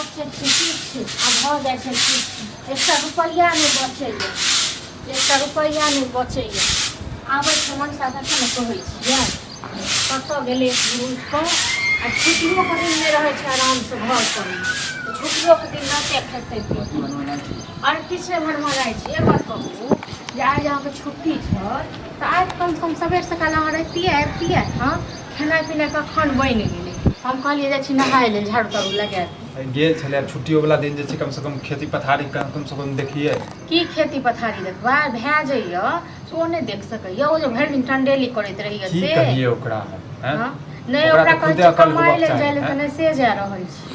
सोचै छी किछु आ भऽ जाइ छै किछु। एकटा रुपैआ नहि बचैए, एकटा रुपैआ नहि बचैए। आबै छै मनसा तखन ने कहै छियै। कतऽ गेलै कऽ आ छुट्टियोके दिन नहि रहै छै आरामसँ घर परमे। छुट्टियोके दिन रहतै खेतै पीतै। अरे किछु नहि भनभनाइ छी। एक बात कहू जे आइ जे अहाँके छुट्टी छल तऽ आइ कमसँ कम सबेर सकाल अहाँ रहितियै, अबितियै। हँ, खेनाइ पिनाइ कखन बनि गेलै? हम कहलियै जाइ छी नहाय लेल, झाड़ू ताड़ू लगायब। गेल छलै। आब छुट्टियो वाला दिन जे छै, कमसँ कम खेती पथारी कमसँ कम देखियै। की खेती पथारी देखबै? भए जाइए से ओ नहि देख सकैए? ओ जे भरि दिन टंडेली करैत रहैए। की से कहियै ओकरा हम, हँ? नहि, ओकरा ओकरा तऽ कहै खुदे छियै अकल कमाइ होबक लेल चाही। जाइ लए तऽ हैं? नहि से जा रहल छी।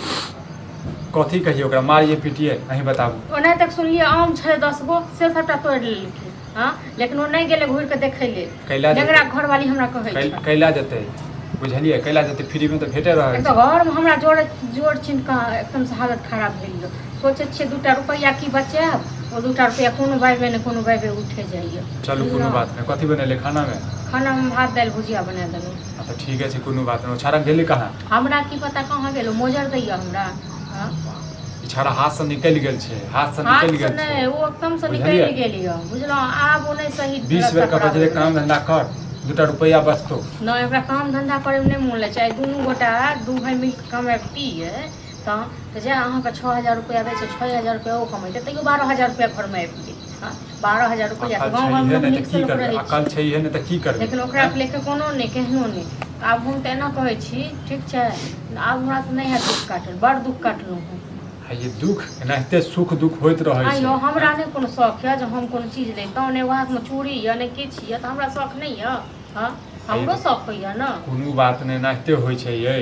कथी कहियै ओकरा, मारियै पीटियै? अहीं बताबू। ओना तक सुनलियै आम छलै 10 गो, से सबटा तोड़ि लेलखिन। हँ, लेकिन ओ नहि गेलै घुरि कऽ देखै लेल। कैला जेतै? नेंगरा घरवाली हमरा कहै छल। कैला जेतै, बुझलियै? कैला जेतै? फ्रीमे तऽ भेटे रहल एक तऽ छै। घरमे हमरा जोड़ जोड़ चिन्ह कऽ एकदमसँ हालत खराब भेल यऽ। सोचै छियै दूटा रुपैआ की बचायब, ओ दूटा रुपैआ कोनो बाइबे ने कोनो बाइबे उठे जाइए। चलू, कोनो बुझलहुँ? बात नहि। कथी बनेलै खानामे? खानामे भात दालि भुजिया बना देलहुँ। हँ, तऽ ठीके छै, कोनो बात नहि। ओ छाड़ा गेलै कहाँ? हमरा की पता कहाँ गेल। ओ मोजर दैए हमरा। हँ, ई छाड़ा हाथसँ निकलि गेल छै, हाथसँ निकलि हाथसँ गेल छै। नहि, ओ एकदमसँ बुझलियै? निकलि गेल यऽ, बुझलहुँ? आब ओ नहि सही 20 रास्ता बेर पर कहै छै जे आबै काम धन्धा कर, दूटा रुपैआ बचतौ। नहि, ओकरा काम धन्धा करैमे नहि मोन लगै छै। आइ दुनू गोटा दू भाय मिल कऽ कमैबतियै तऽ जे अहाँके 6000 रुपैआ दै छै, 6000 रुपैआ ओ कमेतै, तैयो 12,000 रुपैआ घरमे आबि गेल। हँ, 12,000 रुपैआ तऽ अकल गाँव घरमे छैहे लोक नहि तऽ नीकसँ की लोक करबै? रहै अकल छै। छैहे नहि तऽ की करबै? लेकिन ओकरा आँय? लेके कोनो नहि, केहनो नहि। तऽ आब हम तऽ एना कहै छी, ठीक छै, आब हमरासँ नहि हैत दुःख काटल। बड़ दुःख काटलहुँ हम। आ ये दुख एनाहिते सुख दुख होइत रहै आँय छै। यौ, हमरा नहि कोनो शौख यऽ जे हम कोनो चीज लैतहुँ। नहि हाथमे चूड़ी यऽ, नहि किछु यऽ, तऽ हमरा शौख नहि यऽ? हँ, हमरो शौख होइए ने। कोनो बात नहि, एनाहिते होइ छै यै।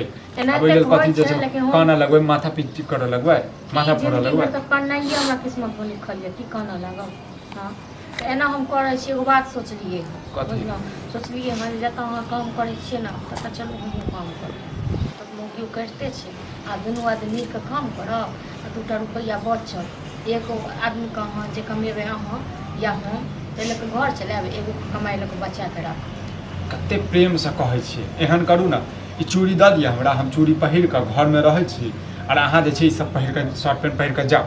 आब एनाहिते ओहि लेल होइ कथी जे छै छै लेकिन हम कानऽ लगबै, माथा पिट्टी करऽ लगबै, की माथा फोड़ऽ जिन्दगी लगबै? भरि तऽ कननाइए हमरा किस्मतमे लिखल यऽ। की कानऽ लागब? हँ, तऽ एना हम करै छी। एगो बात सोचलियै हँ। कथी? बुझलहुँ? सोचलियै हँ जे जतऽ अहाँ काम करै छियै ने, ततऽ चलू हमहूँ काम करब। तऽ मौगियो करिते छै। आ दुनू आदमी मिल कऽ काम करब आ दूटा रुपैआ बचत। एगो आदमीके अहाँ जे कमेबै, अहाँ या हम, ताहि लऽ कऽ घर चलायब, एगो कमाइ लऽ कऽ बचा कऽ राखब। कते प्रेमसँ कहै छियै, एहन करू ने, ई चूड़ी दऽ दिअ हमरा। हम चूड़ी पहिर कऽ घरमे रहै छी आओर अहाँ जे छै ई सब पहिर कऽ, शर्ट पैंट पहिर कऽ जाउ,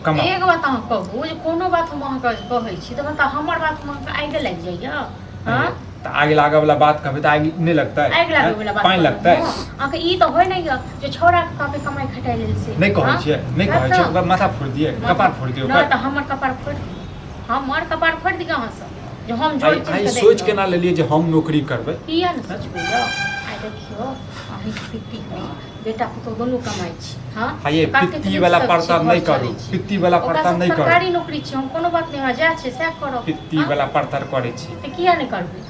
कमाउ। एगो बात अहाँ कहू जे कोनो बात हम अहाँके कहै छी तऽ मतलब हमर बात अहाँके आगि लागि जाइए? हँ। तऽ आगि लागऽ वाला बात कहबै तऽ आगि नहि लगतै? आगि लागै वाला बात पानि कहलहुँ। लगतै? हँ, अहाँके ई तऽ होइ नहि यऽ जे छौड़ाके कहबै कमाइ खटाइ लेल से? नहि कहै हँ? छियै, नहि कहै छियै? तऽ ओकर माथा फोड़ि दियै, कपार फोड़ि दियै नहि ओकर। तऽ हमर कपार फोड़ि दियौ, हमर कपार फोड़ि दियौ अहाँ सब जे हम जोड़ आइ चिन्ह आइ कऽ सोचि देखलहुँ। केना लेलियै जे हम नौकरी करबै? किया ने सोचबै यौ? आइ देखियौ, अहीँके पित्तीके बेटा पुतोहु दुनू कमाइ छी। हँ, हाँ ये कतेक पित्ती नीक वाला सब छै, परतर घर नहि करू। चलै छै। पित्ती वाला ओकरा परतर सब नहि करू। सरकारी नौकरी छै, हम कोनो बात नहि, हमरा जएह छै सएह करब। पित्ती हँ वाला परतर करै छी। तऽ किया नहि करबै?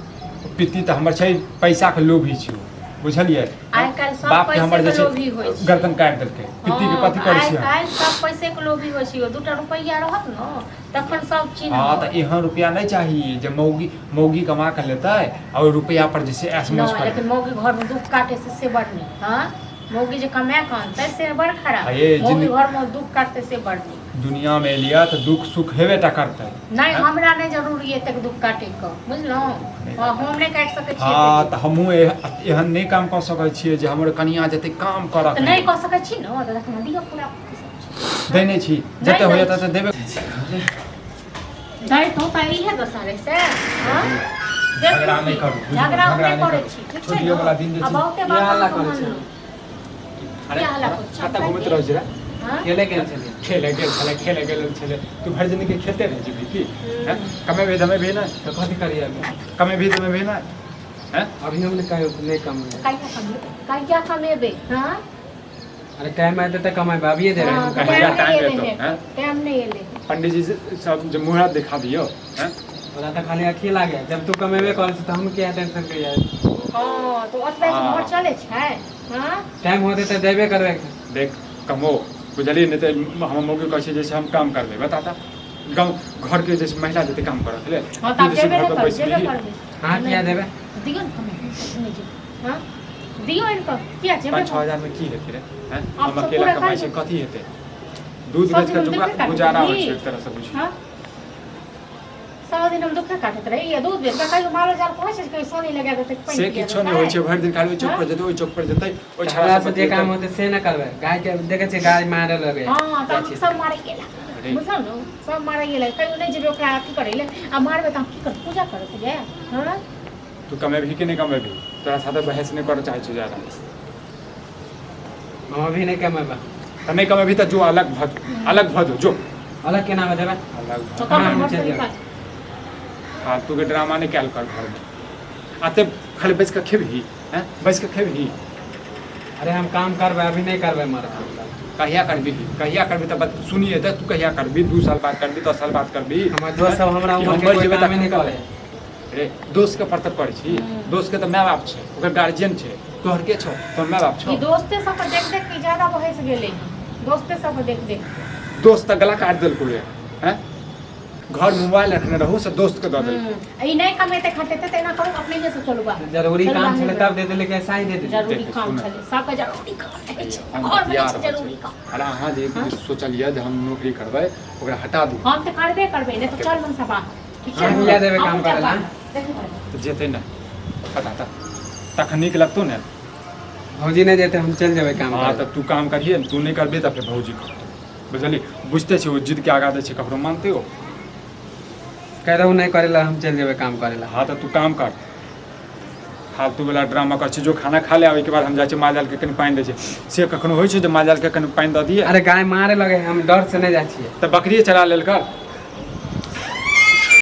पित्ती तऽ हमर छै, पैसाके लोभी छै ओ, बुझलियै? आइ काल्हि सब बापके हमर जे पैसेके छै लोभी होइ छै। गर्दन काटि देलकै। पित्तीके हँ, कथी तऽ करै आइ छियै हम? काल्हि सब पैसेके लोभी होइ छै यौ। दूटा रुपैआ रहत ने तखन सब हँ, तऽ चिन्हत। एहन रुपैआ नहि चाही जे मौगी मौगी कमा कऽ लेतै आ ओहि रुपैआ पर जे छै ऐश मौज नहि, करबै। लेकिन मौगी घरमे दुःख काटे से से बड़ नीक। हँ, मौगी जे कमा कऽ अनतै से बड़ खराब। आ ये मौगी जिन्दगी घरमे दुःख काटतै से बड़ नीक। दुनियामे एलियै तऽ दुःख सुख हेबे टा करतै। नहि, हँ हमरा नहि जरूरी एतेक दुःख काटैके, बुझलहुँ? नहि हँ, काटब। हम नहि काटि सकै छियै हँ, एतेक तऽ दुःख। हमहूँ एहन नहि काम कऽ सकै छियै जे हमर कनियाँ जेतै काम करऽ तऽ के नहि लेल। कऽ सकै छी ने तऽ तखन दिअ पूरा की सब छै। दै हँ, नहि छी। नहि जते दै होइए छी। तते देबे। दैतहुँ तऽ इहे दशा रहितै? हँ, देखू झगड़ा नहि की करू, बुझलहुँ? झगड़ा हम झगड़ा नहि नहि करै करू। छी, ठीक छै छुट्टियो ने? वाला दिन जे आ छै। बहुते की बात हल्ला अहाँके करै छै? मानलहुँ। अरे, किया हल्ला करै छी? कतऽ घुमैत रहै छै रे? हँ, खेले गेल छलियै। खेले गेल छलै, खेले गेल छलै। तू भरि जिंदगी खेलते रहि जेबही की? हैं? कमेबही धमेबही नहि? तऽ कथी करियै अभी? कमेबही धमेबही नहि? हैं? अभी हम नहि कहियो नहि कमेबै। कहिया कमेबै? कहिया कमेबै? हँ। अरे, टाइम आयते तऽ कमेबै, अभिये दे हँ, रहे। तऽ कहिया टाइम नहि टाइम एलै एतौ? हे। हैं? टाइम नहि एलै हे। पंडीजी से सब जे मुहूर्त दिखा दियौ। हैं? ओकरा तऽ खाली अखी लागे। जब तू कमेबे करै छी तऽ हम किया टेंशन करियै? हँ, तऽ ओतबे से घर हँ चलै छै? हँ। टाइम होतै तऽ देबे करबै। देख, कमो, बुझलियै? नहि तऽ हमर मौगी कहै छै जैसे हम काम करबै। बता तऽ, गाँव घरके जैसे महिला जते काम करऽ ले। हँ, तऽ तू आब जे छै जेबे घर नहि पर करबै, जेबे बैसबिही। करबै। अहाँ नहि किया देबै? दियौ ने कमे, नहि जेबै। हँ, दियौ आनि कऽ। किया जेबे? 5 6 हजार में की हेतै रे? हैं? आब हम सब अकेला पूरा कमाइ कर छियै, कथी हेतै? दूध सब बेच कऽ दिन जुगा देबे करबै गुजारा होइ की? छै एक तरहसँ, बुझियौ। हँ। सब दिन हम दुखे काटैत रही या दूध बेच कऽ कहियो मालो जाल कहै छै कहियो सोनी लगा देतै पानि से पिया किछो नहि होइ छै भरि दिन खाली ओहि चौक पर जेतै ओहि चौक पर जेतै ओहि छौड़ा हमरा सब से जे काम होतै से न करबै। गाय के देखै छियै, गाय मारे लगे। हँ, तऽ जाइ छियै। सब मारै गेला। अरे। बुझल ने, सब मारै गेलै। कहियो नहि जेबै ओकरा अथी करै लए आ मारबै तऽ हम की करबै? पूजा करैत जाय? हँ। तू कमेबही कि नहि कमेबही? तोरा साथे बहस नहि करऽ चाहै छियौ ज्यादा। हम अभी नहि कमेबै। तऽ नहि कमेबही तऽ जो अलग भऽ जो, अलग भऽ जो, जो। अलग केना भऽ जेबै? अलग भऽ तो कम हाँ, घर से चलि निकाल। फालतूके ड्रामा नहि कयल कर घरमे। आते खाली बैस कऽ खेबही? हैं, बैस कऽ खेबही? अरे, हम काम करबै, अभी नहि करबै मर काम। कहिया करबही? कहिया करबही? तऽ सुनिए तऽ, तू कहिया करबही? 2 साल बाद करबही? 10 साल बाद करबही? हमर दोस्त सब हमरा कि उमर हम के मरि कोइ जेबै कामे नहि तखन करै। रे, दोस्त के परतर करै छी? दोस्त के तऽ माय बाप छै, ओकर गार्जियन छै। तोहर के छौ? तोहर माय बाप छौ? ई दोस्ते सबके देख देख के ज्यादा बहस गेलै हन, दोस्ते सबके देख देख के। दोस्त तऽ गला काटि देलकौ रे। हैं, घर मोबाइल रखने रहू से दोस्त के दऽ देलकौ। ई नहि कमेतै खटेतै तऽ एना करू, अपने से चलू बाहर। जरूरी चलू काम बाहर। छलै तब दे देलै कि ऐसा ही दे देलै? जरूरी देखियौ, काम सुनू। छलै, सबके जरूरी काम रहै छै। हम घरमे बतिया नहि छै रहल जरूरी छी। काम। अरे, अहाँ जे सोचलियै जे हम नौकरी करबै, ओकरा हटा दू। हम तऽ करबे करबै, नहि तऽ चल मनसा बाहर, ठीक छै? हम किया देबै काम हमहूँ करै जायब लए? बाहर। देखू भाइ। तऽ जेतै ने पता तऽ तखन नीक लगतौ ने। भौजी नहि जेतै, हम चलि जेबै काम हँ। करै। तऽ तू काम करिहे ने, तू नहि करबही तऽ फेर भौजी करतौ, बुझलिही? बुझते छै ओ जिदके आगाँ दै छै, ककरो मानतै ओ? कहि रहू नहि करै लए, हम चलि जेबै काम करै लए। हँ, तऽ तू काम कर। फालतू वाला ड्रामा कर छै। जो खाना खा ले, ओहिके बाद हम जाइ छियै माल जालके कनि पानि दै छै। से कखनो होइ छै जे माल जालके कनि पानि दऽ दियै? अरे, गाय मारे लगे, हम डर से नहि जाइ छियै। तऽ बकरिए चरा लेल कर।